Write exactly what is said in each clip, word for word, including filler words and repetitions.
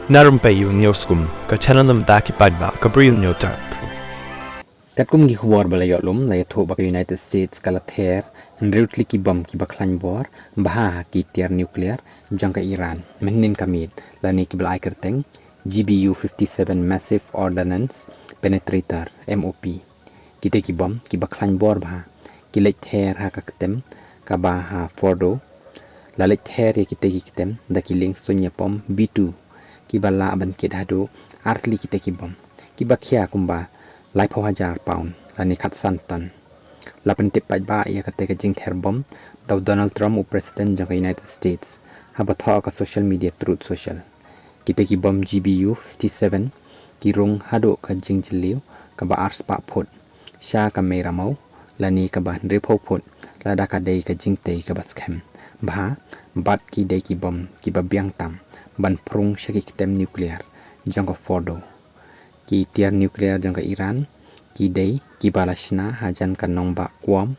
Na rympei ïa u News Kum, ka channel na bynta ki paidbah ka Bri U News Tap. Katkum ki khubor ba la ïoh lum, la ïathuh ba ka United States ka la ther hynriew tylli ki bom kiba khlaiñ bor bha ha ki tiar nuclear jong ka Iran mynhynnin ka miet, lane kiba la ai kyrteng G B U fifty-seven Massive Ordnance Penetrator, M O P. Kite ki bom kiba khlaiñ bor bha ki leit ther ha ka ktem kaba ha Fordo. La leit ther ïa kite ki ktem da ki liengsuiñ ïapom B two kiba lah ban kit haduh artylli kite ki bom kiba khia kumba laiphew hajar pound lane khatsan ton. La pyntip paidbah ïa kate ka jingther bom da u Donald Trump, u President jong ka United States, haba thoh ha ka social media Truth Social. Kite ki bom G B U fifty-seven ki rung haduh ka jingjylliew kaba arspah phut sha ka mei ramew lane kaba hynriewphew phut, lada ka dei ka jingtei kaba skhem bha, bad ki dei ki bom kiba biang tam ban prung sha ki ktem nuclear jong ka Fordo. Ki tiar nuclear jong ka Iran ki dei kiba la shna hajan ka nongbah Guam.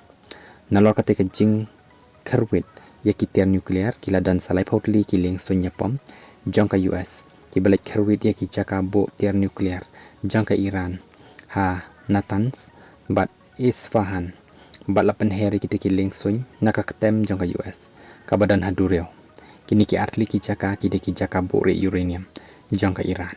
Nalor kate ka jingkhyrwit ïa ki tiar nuclear, ki la don sa laiphew tylli ki liengsuiñ ïapom jong ka U S kiba leit khyrwit ïa ki jaka buh tiar nuclear jong ka Iran ha Natanz bad Isfahan, bad la pynher ïa kite ki liengsuiñ na ka ktem jong ka U S kaba don ha duriaw. Kine ki artylli ki jaka ki dei ki jaka buh rieh uranium jong ka Iran.